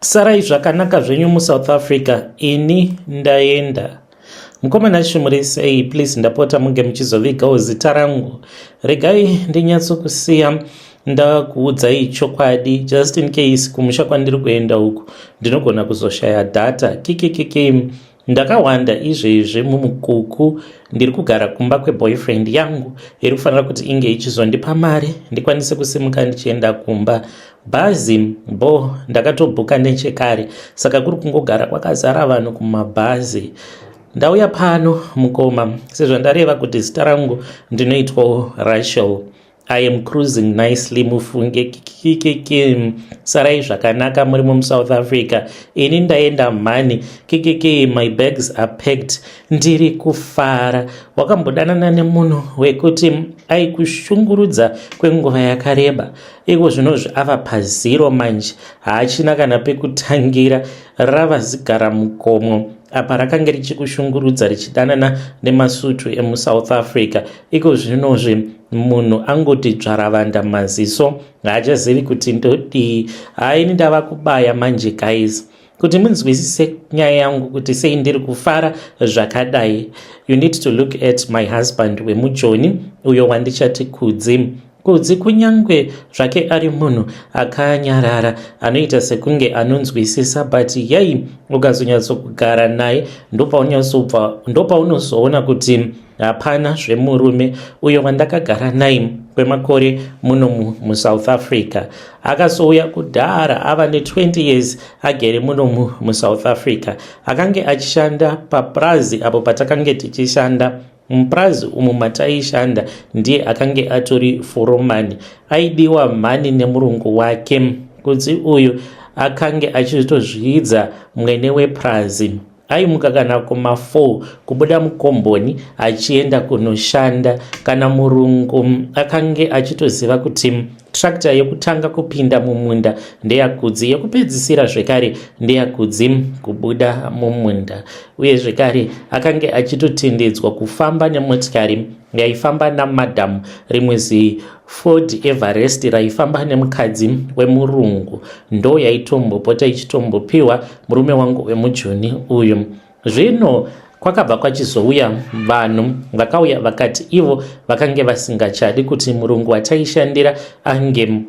Sarai zvakanaka zvenyu muSouth Africa ini ndaenda. Mukoma Nashe muri sei please ndapota munge muchizovigawo zita rangu. Regai ndinyatsokusiya ndakuudzai chokwadi just in case kumusha kwandiri kuenda uku ndinogona kuzoshaya data kikikiki. Ndakawanda izvezvi mumukuku ndiri kugara kumba kweboyfriend yangu iri kufanira kuti inge ichizondipa mari ndikwanise kusimuka ndichienda kumba. Bhazi bho ndakatobhuka nechekare saka kuri kungogara kwakazara vanhu kumabhazi. Ndauya pano mukoma sezvandareva kuti zita rangu ndinoitwawo Rachel. I am cruising nicely mufunge kikikiki sarai zvakanaka muri muSouth Africa ini ndaenda mhani kikiki my bags are packed ndiri kufara wakambodanana nemunhu wekuti aikushungurudza kwenguva yakareba iko zvinozvi ava pazero manje haachina kana pekutangira rava zigara mukomo apa rakange richikushungurudza richidanana nemasutu emusouth africa iko zvinozvi munhu angoti dzvaravanda maziso haachazivi kuti ndodii haini ndava kubaya manje guys kuti munzwisise nyaya yangu kuti sei ndiri kufara zvakadai you need to look at my husband wemujoni uyo wandichati kudzi Kudzi kunyangwe zvake ari munhu akanyarara anoita sekunge anonzwisisa but yei ukazonyatsokugara naye ndopaunozoona kuti hapana zvemurume uyo wandakagara naye kwemakore muno musouth africa akazouya kudhara ava ne20 years agere muno musouth africa akange achishanda papurazi apo patakange tichishanda Mupurazi umu mataishanda ndiye akange atori foromani. Aidiwa mhani nemurungu wake. Kudzi uyu akange achitozviidza mwene wepurazi. Aimuka kana kuma 4 kubuda mukomboni achienda kunoshanda. Kana murungu akange achitoziva kuti Tractor yekutanga kupinda mumunda ndeyaKudzi, yekupedzisira zvekare ndeyaKudzi kubuda mumunda. Uye zvekare akange achitotendedzwa kufamba nemotikari yaifamba namadam, rimwe zi Ford Everest raifamba nemukadzi wemurungu ndo yaitombopota ichitombopiwa murume wangu wemujoni uyu. Zvino kwakabva kwachizouya vanhu vakauya vakati ivo vakange vasingachadi kuti murungu wataishandira ange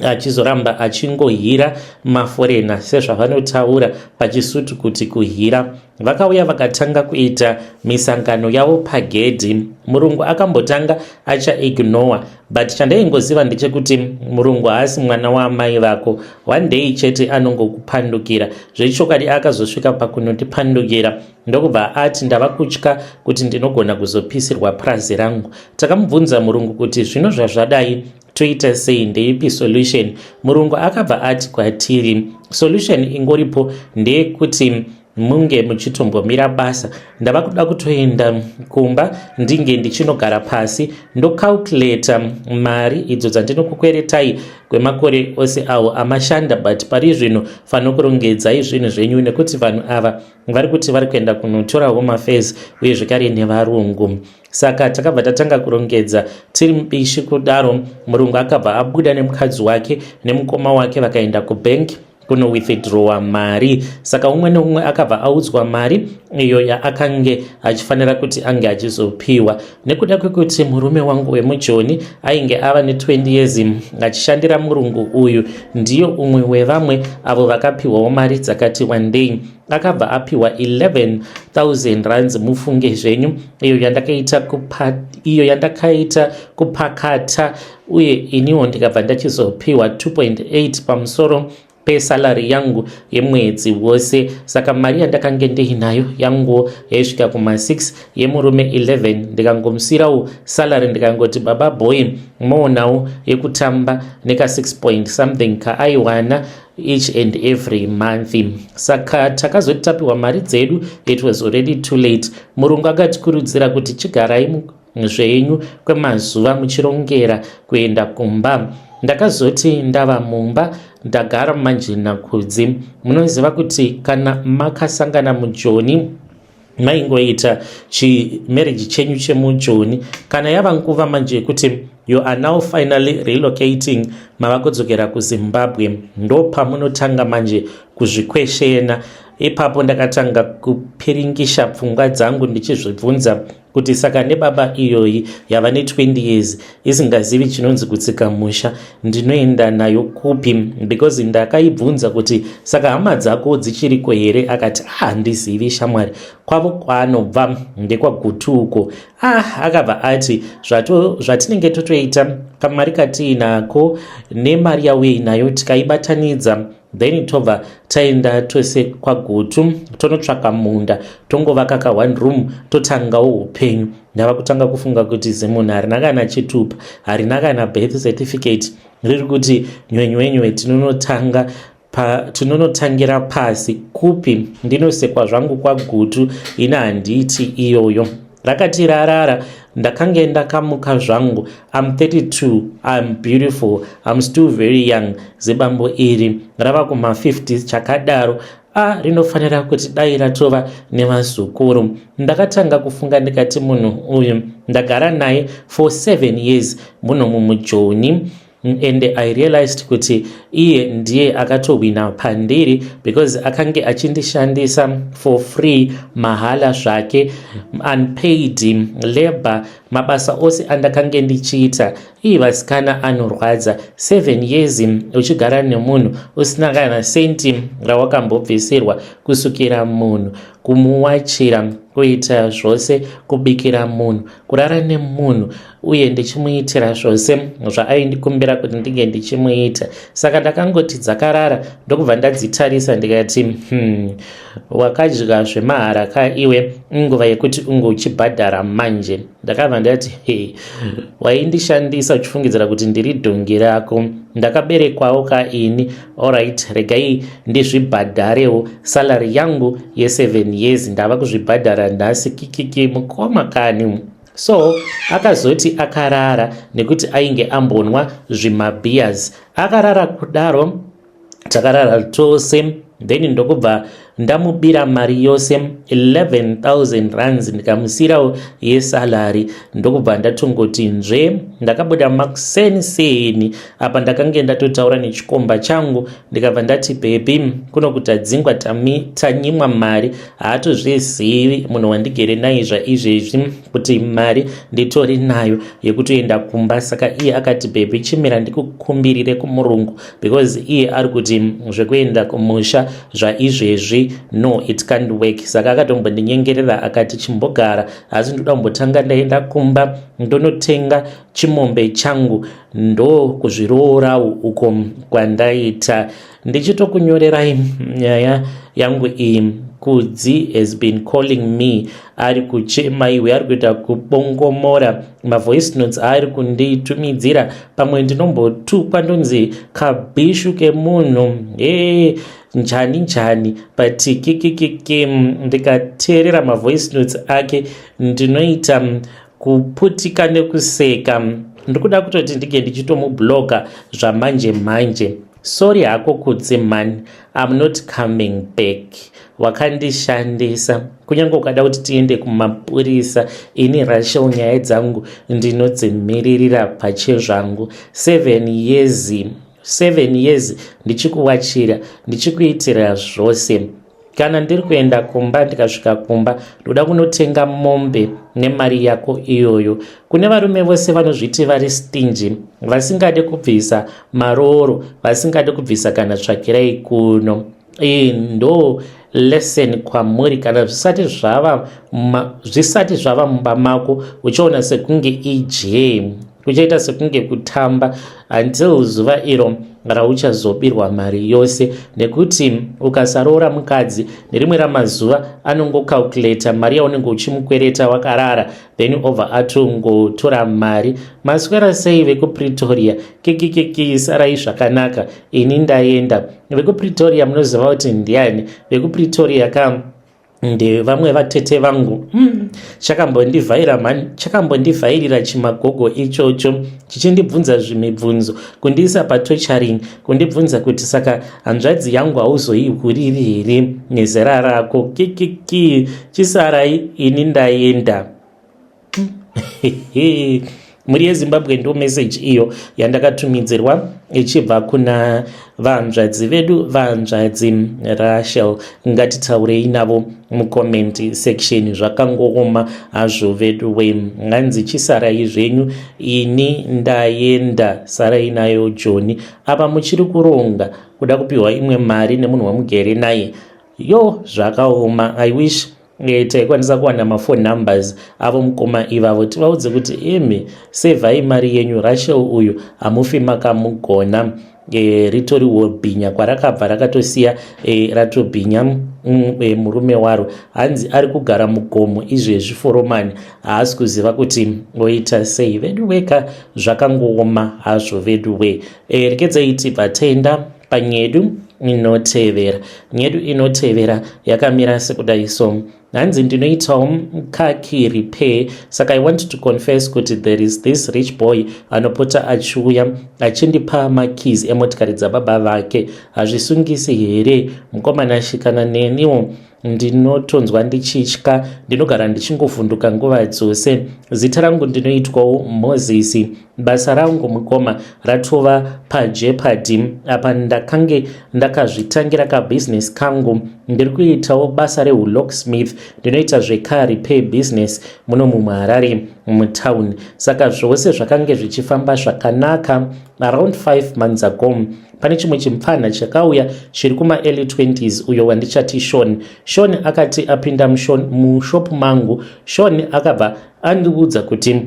achizoramba achingohira maforena sezvavanotaura pachisutu kuti kuhira. Vakauya vakatanga kuita misangano yavo pagedhi. Murungu akambotanga achaignowa but chandaingoziva ndechekuti murungu haasi mwana waamai vako one day chete anongokupandukira zvechokwadi akazosvika pakunotipandukira ndokubva ati ndava kutya kuti ndinogona kuzopisirwa purazi rangu takamubvunza murungu kuti zvino zvazvadai toita sei ndeipi solution murungu akabva ati kwatiri solution ingoripo ndeyekuti munge muchitombomira basa ndava kuda kutoenda kumba ndinge ndichinogara pasi ndocalculata mari idzo dzandinokukweretai kwemakore ose awo amashanda but pari zvino fanokurongedzai zvinhu zvenyu nekuti vanhu ava vari kuti vari kuenda kunotora home affairs uye zvekare nevarungu saka takabva tatanga kurongedza tiri mubishi kudaro murungu akabva abuda nemukadzi wake nemukoma wake vakaenda kubank kunowithdrawa mari saka umwe neumwe akabva audzwa mari iyo yaakange achifanira kuti ange achizopiwa nekuda kwekuti murume wangu wemujoni ainge ava ne20 years achishandira murungu uyu ndiyo umwe wevamwe avo vakapiwawo mari dzakati wandei akabva apiwa 11000 rands mufunge zvenyu iyo yandakaita kupa iyo yandakaita kupakata uye iniwo ndikabva ndachizopiwa 2.8 pamusoro pesalary yangu yemwedzi wose saka mari yandakange ndiinayo yanguwo yaisvika kuma6 yemurume 11 ndikangomusirawo salary ndikangoti baba boy moonawo yekutamba neka 6 point something kaaiwana each and every month saka takazoti tapiwa mari dzedu it was already too late murungu akatikurudzira kuti chigarai zvenyu kwemazuva muchirongera kuenda kumba ndakazoti ndava mumba ndagara manje nakudzi munoziva kuti kana makasangana mujoni maingoita chimarriage chenyu chemujoni kana yava nguva manje yekuti You are now finally relocating, mava kudzokera kuZimbabwe. Ndopamunotanga manje kuzvikweshena. Ipapo ndakatanga kupiringisha pfungwa dzangu ndichizvibvunza kuti saka nebaba iyoyi yava ne20 years isingazivi chinonzi kutsika musha, ndinoenda nayo kupi? Because ndakaibvunza kuti saka hama dzako dzichiriko here, akati ah, handizivi shamwari, kwavo kwaanobva ndekwaGutu uko. Ah, akabva ati zvatinenge totoita kamari katiinako nemari yauinayo tikaibatanidza, then tobva taenda tose kwaGutu, tonotsvaka munda, tongovaka ka one room, totangawo upenyu. Ndava kutanga kufunga kuti zimunhu harina kana chitupa, harina kana birth certificate, riri kuti nywenywenywe, tinonotanga tinonotangira pasi kupi? Ndinosekwa zvangu kwaGutu, ina handiiti iyoyo. Rakati rarara, ndakange ndakamuka zvangu. I'm 32, I'm beautiful, I'm still very young. Zibambo iri rava kuma50 chakadaro. A, rinofanira kuti dai ratova nevazukuru. Ndakatanga kufunga ndikati munhu uyu ndagara naye for 7 years muno mumujoni, and I realized kuti iye ndiye akatohwina pandiri because akange achindishandisa for free, mahala zvake, unpaid labor, mabasa ose andakange ndichiita. Ii, vasikana, anorwadza. 7 years uchigara nemunhu usina kana senti rawakambobvisirwa, kusukira munhu, kumuwachira, kuita zvose, kubikira munhu, kurara nemunhu, uye ndichimuitira zvose zvaaindikumbira kuti ndinge ndichimuita. Saka ndakangoti dzakarara, ndokubva ndadzitarisa ndikati, wakadya zvemahara ka iwe, inguva yekuti unge uchibhadhara manje." Ndakabva ndati, "He, waindishandisa uchifungidzira kuti ndiri dhongi rako. Ndakaberekwawo ka ini. Alright, regai ndizvibhadharewo salary yangu ye7 years, ndava kuzvibhadhara nhasi." Kikiki, mukoma kani. So akazoti akarara nekuti ainge ambonwa zvimabhias. Akarara kudaro, takarara tose, then ndokubva ndamubira mari yose, 11,000 rands, ndikamusiyirawo yesalary, ndokubva ndatongoti nzve. Ndakabuda makuseni apa ndakange ndatotaura nechikomba changu, ndikabva ndati, "Baby, kuno kutadzingwa, tanyimwa mari." Haatozvizivi munhu wandigere naye zvaizvezvi kuti mari nditori nayo yekutoenda kumba. Saka iye akati, "Baby, chimira ndikukumbirire kumurungu," because iye ari kuti zvekuenda kumusha zvaizvezvi, no, it can't work. Saka akatombondinyengerera akati, "Chimbogara, asi ndoda kumbotanga ndaenda kumba ndonotenga chimombe changu, ndo kuzviroorawo uko kwandaita." Ndichitokunyorerai nyaya yangu iyi, Kudzi has been calling me, ari kuchema iwe, ari kuita kubongomora. Mavoice notes aari kunditumidzira, pamwe ndinombotukwa ndonzi kabhishu kemunhu, he, njani njani, but kikikiki, ndikateerera mavoice notes ake ndinoita kuputika nekuseka. Ndikuda kutoti ndinge ndichitomubloka zvamanje manje. Sorry hako Kudzi man, I'm not coming back. Wakandishandisa. Kunyange ukada kuti tiende kumapurisa, ini Rachel nyaya dzangu ndinodzimiririra pachezvangu. 7 years, 7 years ndichikuwachira, ndichikuitira zvose. Kana ndiri kuenda kumba, ndikasvika kumba ndoda kunotenga mombe nemari yako iyoyo. Kune varume vose vanozviti vari stingy, vasingade kubvisa marooro, vasingade kubvisa kana tsvakirai kuno, iyi ndo lesson kwamuri. Kana zvisati zvava mumba mako, uchiona sekunge ije, kuchaita sekunge kutamba until zuva iro rauchazobirwa mari yose, nekuti ukasaroora mukadzi, nerimwe ramazuva anongocalculata mari yaunenge uchimukwereta wakarara, then obva atongotora mari. Maswera sei vekuPretoria? Kikikiki, sarai zvakanaka, ini ndaenda. VekuPretoria munoziva kuti ndiani vekuPretoria ka? Ndevamwe vatete vangu. Chakambondivhairira chimagogo ichocho chichindibvunza zvimibvunzo, kundiisa patorturing, kundibvunza kuti saka hanzvadzi yangu hauzoihuriri here nezera rako? Kikiki, chisarai, ini ndaenda. Mhuri yeZimbabwe, ndo message iyo yandakatumidzirwa ichibva kuna vanzvadzi vedu, vanzvadzi Rachel. Ngatitaurei navo mucomment section. Zvakangooma hazvo vedu we. Nganzi chisarai zvenyu, ini ndaenda, sarai nayo Joni. Apa muchiri kuronga kuda kupiwa imwe mari nemunhu wamugere naye. Yo, zvakaoma. I wish taikwanisa kuwana maphone numbers avo mukoma ivavo, tivaudze kuti imi sevhai mari yenyu. Rachel uyu hamufi makamugona. Ritoriwo bhinya kwarakabva, rakatosiya ratobhinya murume waro. Hanzi ari kugara mugomo izvezvi, foromani haasi kuziva kuti oita sei. Vedu weka, zvakangooma hazvo vedu we. Rekedzai tibva taenda panyedu inotevera. Nyedu inotevera yakamira sekudai so. Hanzi ndinoitawo car key repair, saka I want to confess kuti there is this rich boy anopota achiuya achindipa makeys emotikari dzababa vake. Hazvisungisi here, mukomana? Shikana neniwo ndinotonzwa ndichitya, ndinogara ndichingovhunduka nguva dzose. Zita rangu ndinoitwawo Moses. Basa rangu, mukoma, ratova pajeopardy. Apa ndakange ndakazvitangira kabhizinesi kangu. Ndiri kuitawo basa rehulocksmith, ndinoita zvecar repair business muno mumuHarare mutown. Saka zvose zvakange zvichifamba zvakanaka. Around 5 months ago pane chimwe chimupfanha chakauya chiri kumaearly 20s, uyo wandichati Shon. Shon akati apinda mushop mangu, Shon akabva andiudza kuti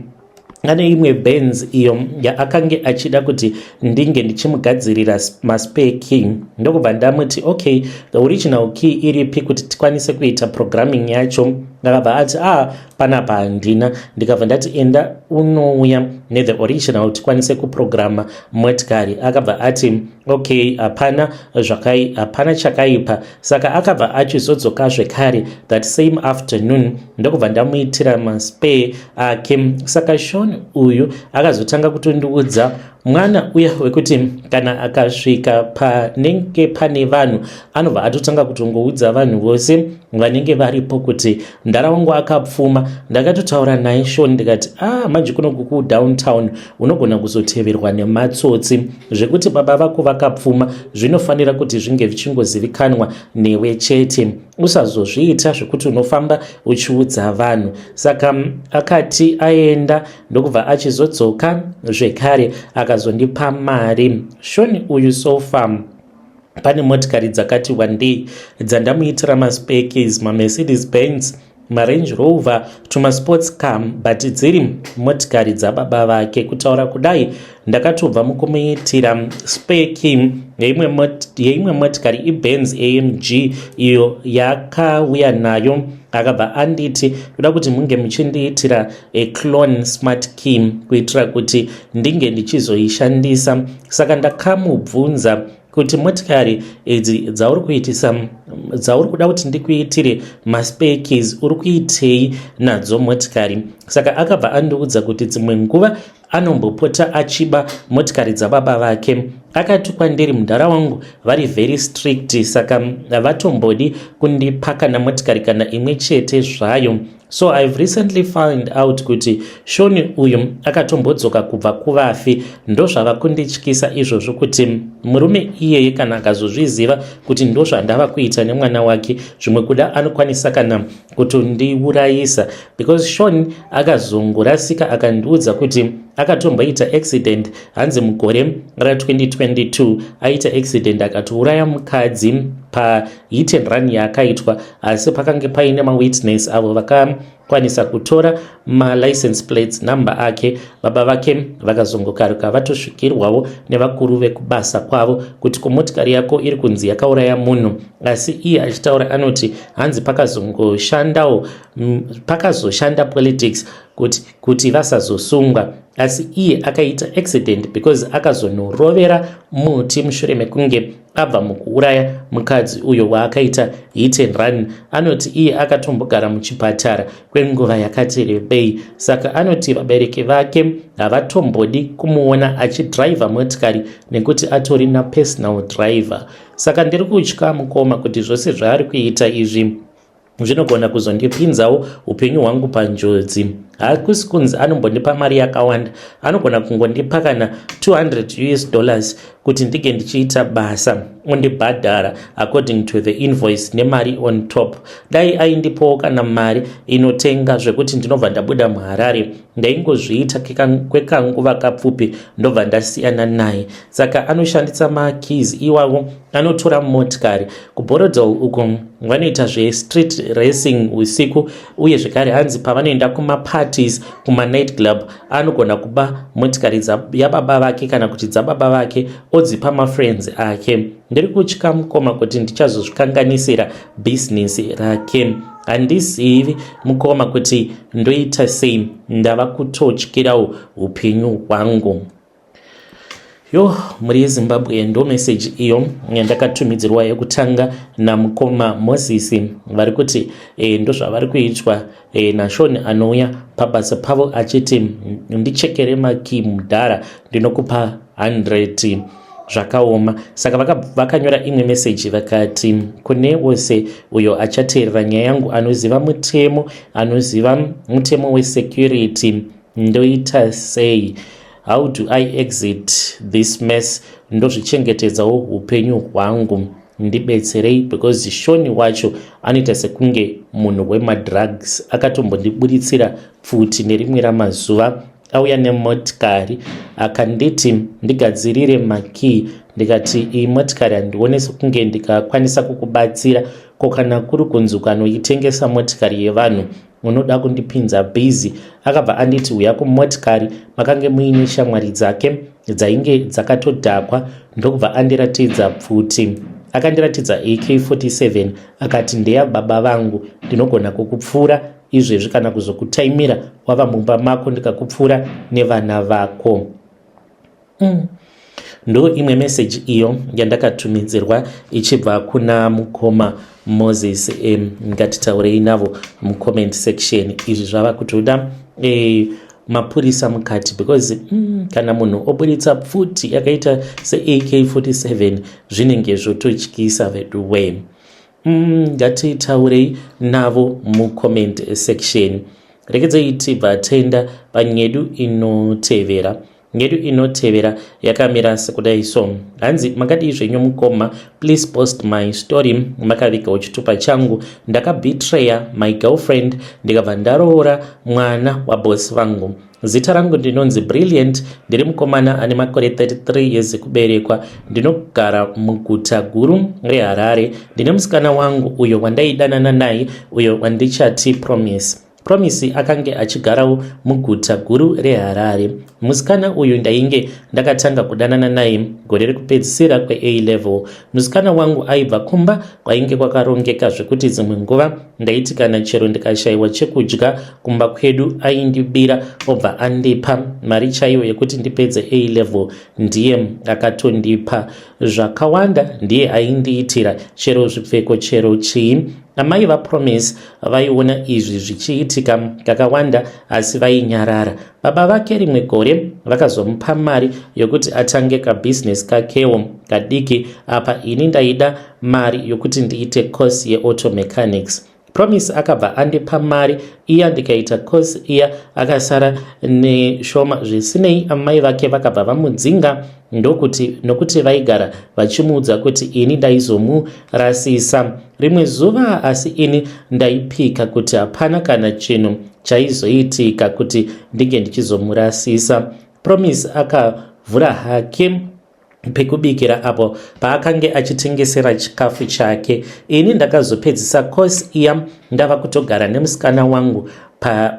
ane imwe Benz iyo yaakange achida kuti ndinge ndichimugadzirira maspare key. Ndokubva ndamuti, "Okay, the original key iripi kuti tikwanise kuita programming yacho?" Ndakabva ati, "Ah, panapa handina." Ndikabva ndati, "Enda unouya nethe original tikwanise kuprograma motikari." Akabva ati, "Okay, hapana zvakai, hapana chakaipa." Saka akabva achizodzoka zvekare that same afternoon, ndokubva ndamuitira maspare ake. Saka Shon uyu akazotanga kutondiudza, mwana uya wekuti kana akasvika panenge pane vanhu anobva atotanga kutongoudza vanhu vose vanenge varipo kuti ndara wangu akapfuma. Ndakatotaura naye Shon ndikati, "Ah, manje kuno kudowntown unogona kuzoteverwa nematsotsi. Zvekuti baba vako vakapfuma zvinofanira kuti zvinge zvichingozivikanwa newe chete, usazozviita zvekuti unofamba uchiudza vanhu." Saka akati aenda, ndokubva achizodzoka zvekare, akazondipa mari Shoni uyu. So far pane motikari dzakati wandei dzandamuitira maspare keys, maMercedes Benz, maRange Rover, tumasports car, but dziri motikari dzababa vake. Kutaura kudai, ndakatobva mukumuitira spare key yeimwe motikari, iBenz AMG iyo yakauya nayo. Akabva anditi, "Toda kuti munge muchindiitira aclone smart key kuitira kuti ndinge ndichizoishandisa." Saka ndakamubvunza kuti, "Motikari idzi dzauri kuitisa, dzauri kuda kuti ndikuitire maspare keys, uri kuitei nadzo motikari?" Saka akabva andiudza kuti dzimwe nguva anombopota achiba motikari dzababa vake. Akati kwandiri, "Mudhara wangu vari very strict, saka havatombodi kundipa kana motikari kana imwe chete zvayo." So I've recently found out kuti Shoni uyu akatombodzoka kubva kuvafi. Ndozvava kundityisa izvozvo, kuti murume iyeye kana akazozviziva kuti ndozvandava kuita nemwana wake, zvimwe kuda anokwanisa kana kutondiurayisa, because Shon akazongorasika. Akandiudza kuti akatomboita accident, hanzi mugore ra2022 aita accident akatouraya mukadzi pahit and run yaakaitwa, asi pakange paine mawitness avo vakakwanisa kutora malicense plates number ake. Baba vake vakazongokaruka vatosvikirwawo nevakuru vekubasa kwavo kuti kumotikari yako iri kunzi yakauraya munhu. Asi iye achitaura anoti hanzi pakazongoshandawo, pakazoshanda politics kuti vasazosungwa, asi iye akaita accident because akazonorovera muti mushure mekunge abva mukuuraya mukadzi uyo waakaita hit and run. Anoti iye akatombogara muchipatara kwenguva yakati rebei. Saka anoti vabereki vake havatombodi kumuona achidhiraivha motikari nekuti atori napersonal driver. Saka ndiri kutya, mukoma, kuti zvose zvaari kuita izvi zvinogona kuzondipinzawo upenyu hwangu panjodzi. Hakusi kunzi anombondipa mari yakawanda, anogona kungondipa kana 200 US dollars kuti ndige ndichiita basa, ondibhadhara according to the invoice nemari on top. Dai aindipawo kana mari inotenga zvekuti ndinobva ndabuda muHarare, ndaingozviita kwekanguva kapfupi ndobva ndasiyana naye. Saka anoshandisa makeys iwavo, anotora motikari kuBorrowdale uko vanoita zvestreet racing usiku, uye zvekare hanzi pavanoenda kumaparties, kumanight club, anogona kuba motikari yababa vake kana kuti dzababa vake odzipa mafriends ake. Ndiri kutya, mukoma, kuti ndichazozvikanganisira bhizinesi rake. Handizivi, mukoma, kuti ndoita sei. Ndava kutotyirawo upenyu hwangu. Yo, mhuri yeZimbabwe, ndo meseji iyo yandakatumidzirwa yekutanga namukoma Moses. Vari kuti ndozvavari kuitwa naShon. Anouya pabasa pavo achiti, "Ndichekere makey mudhara, ndinokupa 100." Zvakaoma. Saka vakanyora imwe meseji vakati, "Kune wose uyo achateerera nyaya yangu anoziva mutemo, anoziva mutemo wesecurity, ndoita sei? How do I exit this mess? Ndozvichengetedzawo upenyu hwangu, ndibetserei, because Shoni wacho anoita sekunge munhu wemadrugs. Akatombondiburitsira pfuti nerimwe ramazuva, auya nemotikari akanditi ndigadzirire makey. Ndikati iyi motikari handione sekunge ndikakwanisa kukubatsira. Ko kana kuri kunzi ukanoitengesa motikari yevanhu, unoda kundipinza busy?" Akabva anditi uya kumotikari, makange muine shamwari dzake dzainge dzakatodhakwa, ndokubva andiratidza pfuti. Akandiratidza AK47, akati, "Ndeyababa vangu. Ndinogona kukupfuura izvezvi kana kuzokutaimira wava mumba mako, ndikakupfuura nevana vako." Ndo imwe meseji iyo yandakatumidzirwa ichibva kuna mukoma Moses. Ngatitaurei navo mucomment section. Izvi zvava kutoda mapurisa mukati, because kana munhu oburitsa pfuti yakaita seAK47, zvinenge zvototyisa veduwe. Ngatitaurei navo mucomment section. Rekedzei tibva tenda panyedu inotevera. Nyedu inotevera yakamira sekudai so. Hanzi, "Makadii zvenyu mukoma? Please post my story makavigawo chitupa changu. Ndakabetreya my girlfriend, ndikabva ndaroora mwana wabosi vangu. Zita rangu ndinonzi Brilliant, ndiri mukomana ane makore 33 years ekuberekwa. Ndinogara muguta guru reHarare. Ndine musikana wangu uyo wandaidanana naye, uyo wandichati Promise. Promise akange achigarawo muguta guru reHarare. Musikana uyu ndainge ndakatanga kudanana naye gore rekupedzisira kweA level. Musikana wangu aibva kumba kwainge kwakarongeka, zvekuti dzimwe nguva ndaiti kana chero ndikashayiwa chekudya kumba kwedu, aindibira obva andipa mari chaiyo yekuti ndipedze A level. Ndiye akatondipa zvakawanda, ndiye aindiitira chero zvipfeko, chero chii. Amai vaPromise vaiona izvi zvichiitika kakawanda, asi vainyarara. Baba vake rimwe gore vakazomupa mari yokuti atange kabhizinesi kakewo kadiki. Apa ini ndaida mari yokuti ndiite course yeauto mechanics. Promise akabva andipa mari iya, ndikaita course iya, akasara neshoma. Zvisinei, amai vake vakabva vamudzinga ndokuti nokuti vaigara vachimuudza kuti ini ndaizomurasisa rimwe zuva. Asi ini ndaipika kuti hapana kana chinhu chaizoitika kuti ndinge ndichizomurasisa. Promise akavhura hake pekubikira apo paakange achitengesera chikafu chake. Ini ndakazopedzisa course iya ndava kutogara nemusikana wangu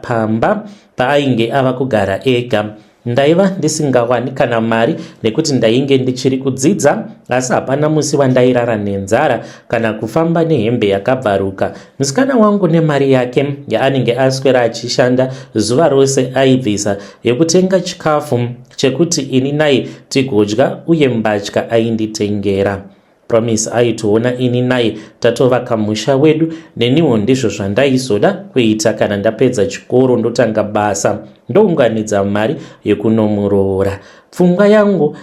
pamba paainge ava kugara ega. Ndaiva ndisingawani kana mari nekuti ndainge ndichiri kudzidza, asi hapana musi wandairara nenzara kana kufamba nehembe yakabvaruka. Musikana wangu nemari yake yaanenge aswera achishanda zuva rose, aibvisa yekutenga chikafu chekuti ini naye tigodya, uye mbatya ainditengera. Promise aitoona ini naye tatovaka musha wedu. Neniwo ndizvo zvandaizoda kuita kana ndapedza chikoro, ndotanga basa, ndounganidza mari yekunomuroora. Pfungwa yangu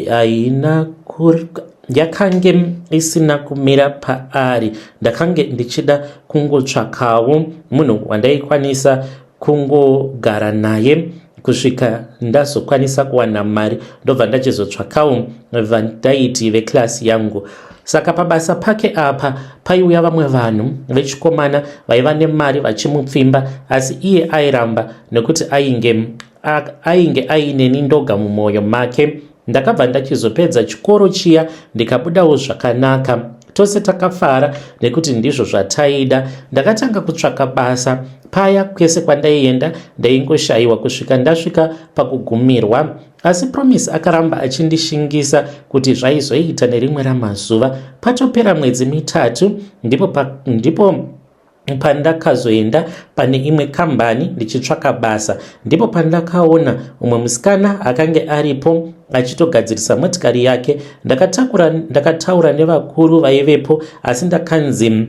haina yakange isina kumira paari. Ndakange ndichida kungotsvakawo munhu wandaikwanisa kungogara naye kusvika ndazokwanisa kuwana mari ndobva ndachizotsvakawo vandaiti veklasi yangu. Saka pabasa pake apa paiuya vamwe vanhu vechikomana vaiva nemari vachimupfimba, asi iye airamba nekuti ainge ainge aineni ndoga mumwoyo make. Ndakabva ndachizopedza chikoro chiya ndikabudawo zvakanaka. Tose takafara nekuti ndizvo zvataida. Ndakatanga kutsvaka basa paya kwese kwandaienda ndaingoshayiwa kusvika ndasvika pakugumirwa. Asi Promise akaramba achindishingisa kuti zvaizoita nerimwe ramazuva. Patopera mwedzi mitatu ndipo, pa, ndipo pandakazoenda pane imwe kambani ndichitsvaka basa. Ndipo pandakaona umwe musikana akange aripo achitogadzirisa motikari yake. Ndakatakura, ndakataura nevakuru vaivepo asi ndakanzi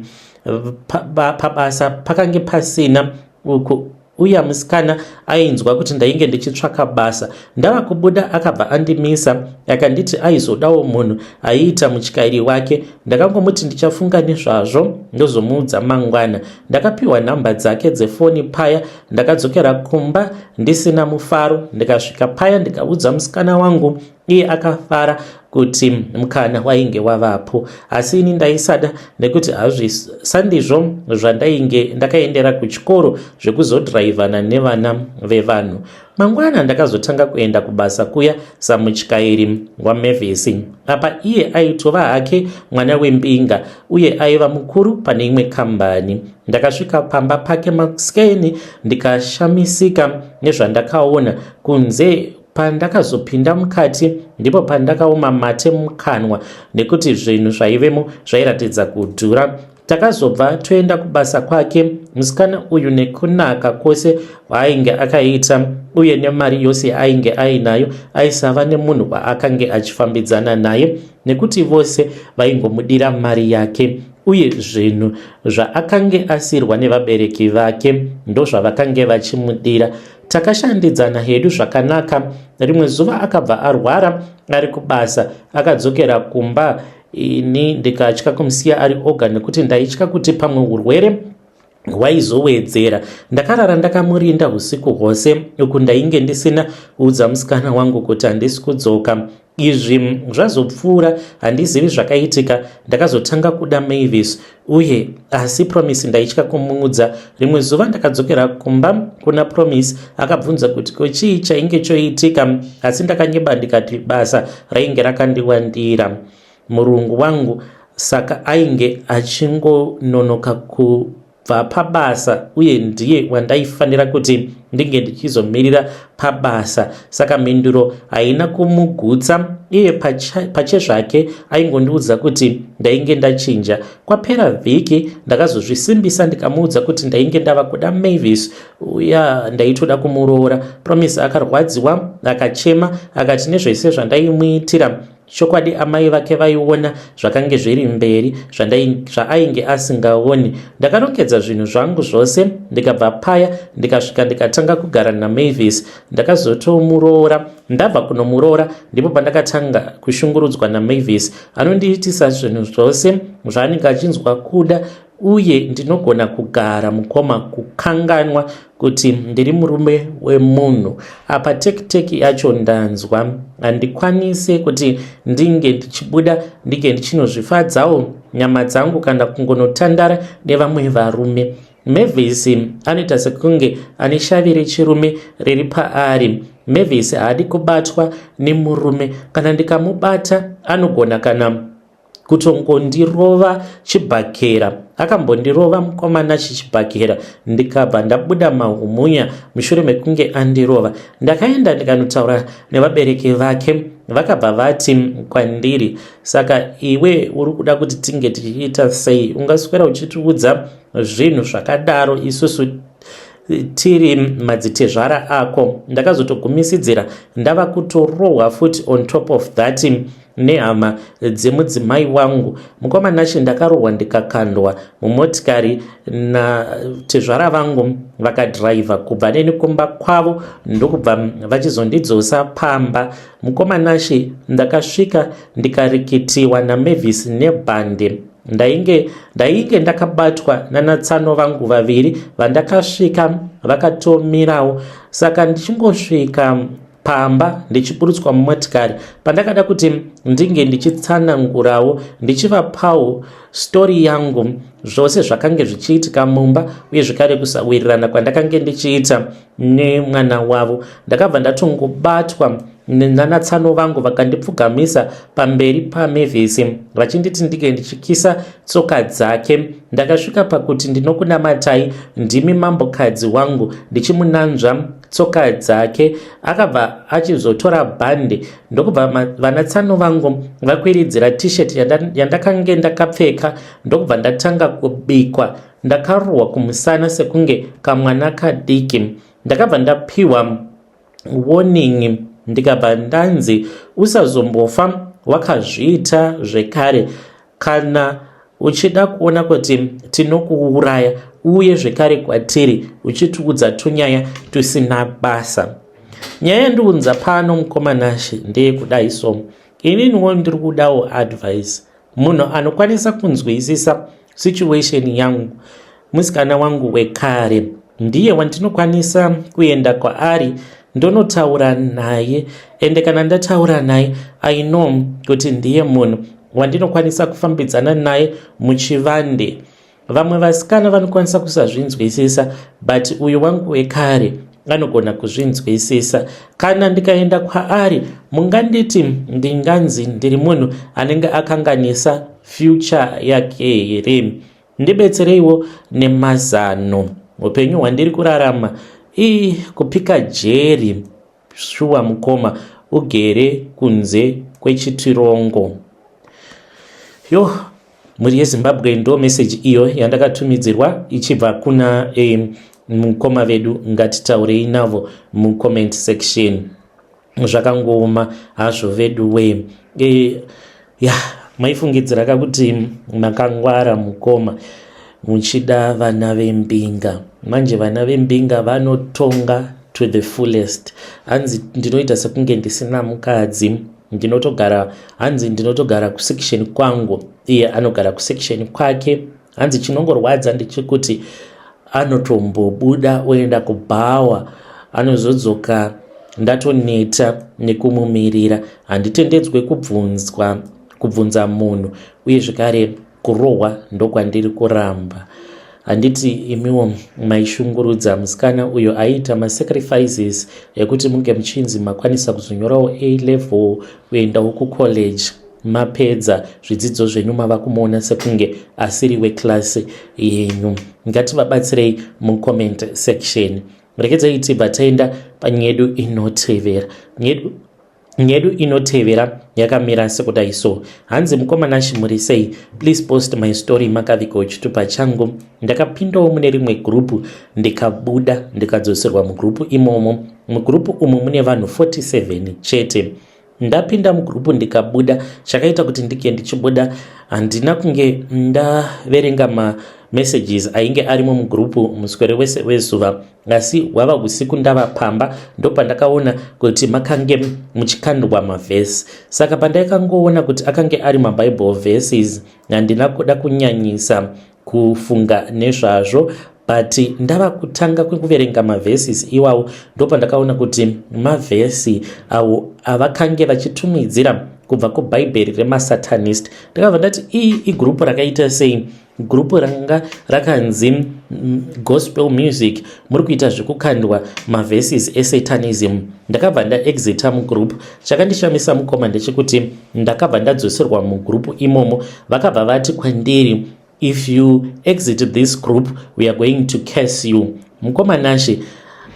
pabasa pa, pakange pasina uku uya musikana ainzwa kuti ndainge ndichitsvaka basa. Ndava kubuda akabva andimisa akanditi aizodawo munhu aiita mutyairi wake. Ndakangomuti ndichafunga nezvazvo ndozomuudza mangwana. Ndakapiwa nhamba dzake dzefoni paya. Ndakadzokera kumba ndisina mufaro ndikasvika paya ndikaudza musikana wangu iye akafara kuti mukana wainge wavapo, asi ini ndaisada nekuti hazvisandizvo zvandainge ndakaendera kuchikoro zvekuzodhiraivhana nevana vevanhu. Mangwana ndakazotanga kuenda kubasa kuya samutyairi waMavis. Apa iye aitova hake mwana wembinga uye aiva mukuru pane imwe kambani. Ndakasvika pamba pake makuseni ndikashamisika nezvandakaona kunze. Pandakazopinda mukati ndipo pandakaoma mate mukanwa nekuti zvinhu zvaivemo zvairatidza kudhura. Takazobva toenda kubasa kwake, musikana uyu nekunaka kwose kwaainge akaita uye nemari yose yaainge ainayo aisava nemunhu waakange achifambidzana naye nekuti vose vaingomudira mari yake uye zvinhu zvaakange asirwa nevabereki vake ndozvavakange vachimudira. Takashandidzana hedu zvakanaka. Rimwe zuva akabva arwara ari kubasa akadzokera kumba ini ndikatya kumusiya ari oga nekuti ndaitya kuti pamwe urwere hwaizowedzera. Ndakarara ndakamurinda usiku hwose uku ndainge ndisina kuudza musikana wangu kuti handisi kudzoka. Izvi zvazopfuura handizivi zvakaitika ndakazotanga kuda Mavis uye asi Promise ndaitya kumuudza. Rimwe zuva ndakadzokera kumba kuna Promise akabvunza kuti ko chii chainge choitika asi ndakanyeba ndikati basa rainge rakandiwandira. Murungu wangu saka ainge achingononoka ku bva pabasa uye ndiye wandaifanira kuti ndinge ndichizomirira pabasa saka mhinduro haina kumugutsa iye pachezvake aingondiudza kuti ndainge ndachinja kwapera vhiki ndakazozvisimbisa ndikamuudza kuti ndainge ndava kuda mavis uya ndaitoda kumuroora promise akarwadziwa akachema akati nezvese zvandaimuitira Chokwadi amai vake vaiona zvakange zviri mberi zvaainge asingaoni. Ndakarongedza zvinhu zvangu zvose ndikabva paya ndikasvika ndikatanga kugara naMavis. Ndakazotomuroora. Ndabva kunomuroora ndipo pandakatanga kushungurudzwa naMavis. Anondiitisa zvinhu zvose zvaanenge achinzwa kuda uye ndinogona kugara mukoma kukanganwa kuti ndiri murume wemunhu apa tekiteki yacho ndanzwa handikwanise kuti ndinge ndichibuda ndinge ndichinozvifadzawo nyama dzangu kana kungonotandara nevamwe varume Mavis anoita sekunge ane shavi rechirume riri paari. Mavis haadi kubatwa nemurume kana ndikamubata anogona kana kutongondirova chibhakera. Akambondirova mukomana chichibhakera ndikabva ndabuda mahumunya mushure mekunge andirova. Ndakaenda ndikanotaura nevabereki vake vakabva vati kwandiri, saka iwe uri kuda kuti tinge tichiita sei? Ungaswera uchitiudza zvinhu zvakadaro isusu tiri madzitezvara ako. Ndakazotogumisidzira ndava kutorohwa futi on top of that nehama dzemudzimai wangu. Mukoma Nashe, ndakarohwa ndikakandwa mumotikari natezvara vangu vakadhiraivha kubva neni kumba kwavo ndokubva vachizondidzosa pamba. Mukoma Nashe, ndakasvika ndikarikitiwa naMavis nebhande. Ndainge ndainge ndakabatwa nanatsano vangu vaviri vandakasvika vakatomirawo saka ndichingosvika pamba ndichiburutswa mumotikari pandakada kuti ndinge ndichitsanangurawo ndichivapawo stori yangu zvose zvakange zvichiitika mumba uye zvekare kusawirirana kwandakange ndichiita nemwana wavo ndakabva ndatongobatwa nanatsano vangu vakandipfugamisa pamberi pamevhisi vachinditi ndinge ndichikisa tsoka dzake ndakasvika pakuti ndinokunamatai ndimi mambokadzi wangu ndichimunanzva tsoka dzake akabva achizotora bhande ndokubva vanatsano vangu vakwiridzira t-shirt yandakange ndakapfeka ndokubva ndatanga kubikwa ndakarohwa kumusana sekunge kamwana kadiki ndakabva ndapiwa warning ndikabva ndanzi usazombofa wakazviita zvekare kana uchida kuona kuti tinokuuraya uye zvekare kwatiri uchitiudza tunyaya tusina basa nyaya yandiunza pano mukoma Nashe ndeyekudai so ininiwo ndiri kudawo advice munhu anokwanisa kunzwisisa situation yangu musikana wangu wekare ndiye wandinokwanisa kuenda kwaari ndonotaura naye ende kana ndataura naye i know kuti ndiye munhu wandinokwanisa kufambidzana naye muchivande vamwe vasikana vanokwanisa kusazvinzwisisa but uyu wangu wekare anogona kuzvinzwisisa kana ndikaenda kwaari munganditi ndinganzi ndiri munhu anenge akanganisa future yake here ndibetsereiwo nemazano upenyu hwandiri kurarama ii kupika jeri shuwa mukoma ugere kunze kwechitirongo yo mhuri yezimbabwe ndo meseji iyo yandakatumidzirwa ichibva kuna eh, mukoma vedu ngatitaurei navo mucomment section zvakangooma hazvo vedu we e, ya maifungidzira ka kuti makangwara mukoma muchida vana vembinga manje vana vembinga vanotonga to the fullest hanzi ndinoita sekunge ndisina mukadzi ndinotogara hanzi ndinotogara kusection kwangu iye anogara kusection kwake hanzi chinongorwadza ndechekuti anotombobuda oenda kubhawa anozodzoka ndatoneta nekumumirira handitendedzwe kubvunzwa kubvunza munhu uye zvekare kurohwa ndokwandiri kuramba handiti imiwo maishungurudza musikana uyo aiita masacrifices ekuti munge muchinzi makwanisa kuzonyorawo a level kuendawo kucollege mapedza zvidzidzo zvenyu mava kumuona sekunge asiri weclass yenyu ngativabatsirei mucomment section rekedzai tibva taenda panyedu inotevera nyedu nyedu inotevera yakamira sekudai so hanzi mukoma Nashe muri sei please post my story makavigawo chitupa changu ndakapindawo mune rimwe gurupu ndikabuda ndikadzoserwa mugurupu imomo mugurupu umu mune vanhu 47 chete ndapinda mugurupu ndikabuda chakaita kuti ndike ndichibuda handina kunge ndaverenga mamessages ainge arimo mugurupu muswere wese wezuva asi hwava usiku ndava pamba ndopandakaona kuti makange muchikandwa mavhesi saka pandaikangoona kuti akange ari mabible verses handina kuda kunyanyisa kufunga nezvazvo but ndava kutanga kwekuverenga mavhesis iwawo ndopandakaona kuti mavhesi awo avakange vachitumidzira kubva kubhaibheri remasatanist ndakabva ndati iyi igurupu rakaita sei gurupu ranga rakanzi gospel music muri kuita zvekukandwa mavhesis esatanism ndakabva ndaexita mugurupu chakandishamisa mukoma ndechekuti ndakabva ndadzoserwa mugurupu imomo vakabva vati kwandiri if you exit this group we are going to curse you mukoma Nashe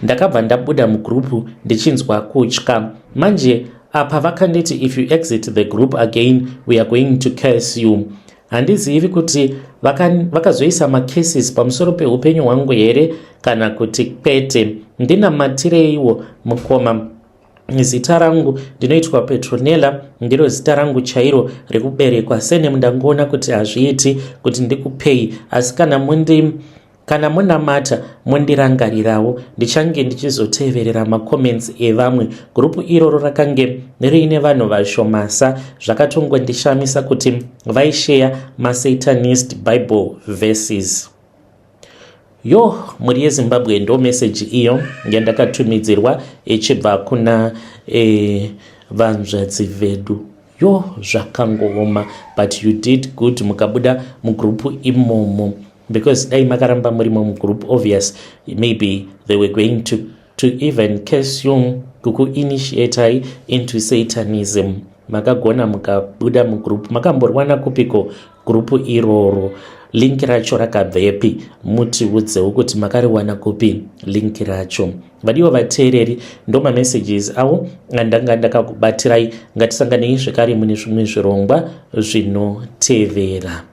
ndakabva ndabuda mugurupu ndichinzwa kutya manje apa vakanditi if you exit the group again we are going to curse you handizivi kuti vakazoisa vaka macases pamusoro peupenyu hwangu here kana kuti kwete ndinamatireiwo mukoma zita rangu ndinoitwa petronella ndiro zita rangu chairo rekuberekwa sene mundangoona kuti hazviiti kuti ndikupei asi kana mundi Kana monamata mondirangarirawo ndichange ndichizoteverera macomments evamwe. Gurupu iroro rakange riine vanhu vashomasa zvakatongondishamisa kuti vaisheya masatanist bible verses. Yo mhuri yeZimbabwe ndo message iyo yandakatumidzirwa ichibva kuna eh, vanzvadzi vedu. Yo zvakangooma but you did good mukabuda mugroup imomo because dai makaramba murimo mugroup obvious maybe they were going to, to even curse you kukuinitiatai into satanism makagona mukabuda mugroup makamborwana kupiko group iroro link racho rakabvepi mutiudzewo kuti makariwana kupi link racho vadiwa vateereri ndo mamessages avo andanga ndakakubatirai ngatisanganei zvekare mune zvimwe zvirongwa zvinotevera.